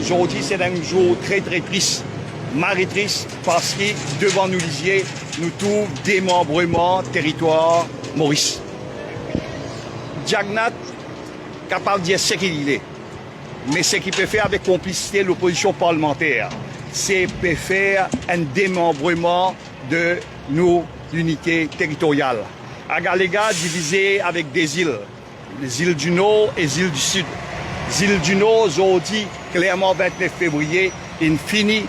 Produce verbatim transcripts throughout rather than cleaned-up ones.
Zordi se enn zour tre, tre tris, mari tris, parski devan nou lizie, nou trouv demanbreman teritwar Moris. Jagannath kapav dir seki li le, me seki pe fer avek konplisite lopozision parlimanter, se pe fer enn demanbreman de nou linite teritoryal. Agalega divize avek de zil, zil di Nor e zil di Sid. Zil di Nor, zordi, klerman, vintnef fevriye, inn fini,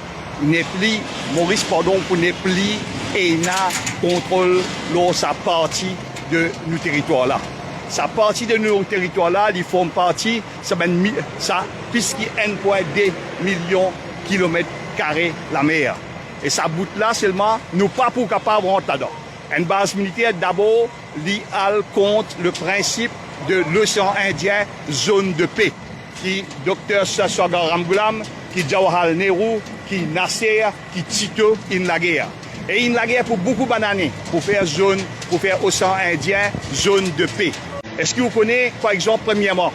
nepli, Moris, pardon, pou nepli ena kontrol lor sa parti de nou teritwar la. Sa parti de nou teritwar la, li form parti sa bann mi-, sa plis ki enn pwin de milion kilomet kare lamer. E sa bout la selman, nou pa pou kapav rant ladan. Enn baz militer, dabor, li al kont le prinsip de Losean Indien, zone de paix, ki Dokter Sudhir Ramgoolam, ki Jawaharlal Nehru, ki Nasser, ki Tito inn lager. E inn lager pou boukou bann ane, pou fer zone, pou fer Osean Indien zone de paix. Eski ou kone, par exanp, premierman,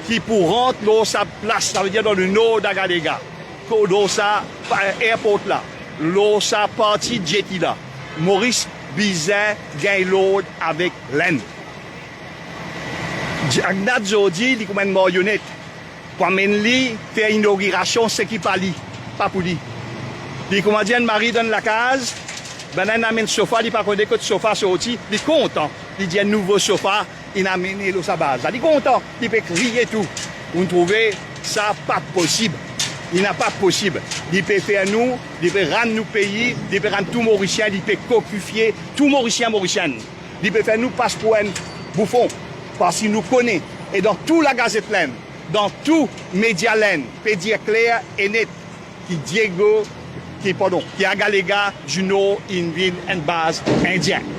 ki pou rant lor sa plas, savedir dan le nor Agalega, lor sa, pa, airport la, lor sa parti jetty la, Moris bizin gagn lord avek Lenn. Jagannath zordi, li kouma enn marionet. Pou amenn li fer inogirasion, seki pa li, pa pou li. Li kouma dir enn mari dan lakaz, bann-la amenn sofa, li pa kone kot sofa sorti, li kontan. Li dir enn nouvo sofa inn amene lor sa baz la. Li kontan, li pe kriye tou. Ou trouve, sa pa posib. Li napa posib. Li pe fer nou, li pe rann nou pei, li pe rann tou Morisien, li pe kokifie tou Morisien, Morisienn. Li pe fer nou pas pou enn boufon, parski nou kone, e dan tou lagazet Lenn, dan tou media Lenn, pe dir kler e net ki Diego, ki, pardon, ki Agalega di Nor inn vinn enn baz Indien.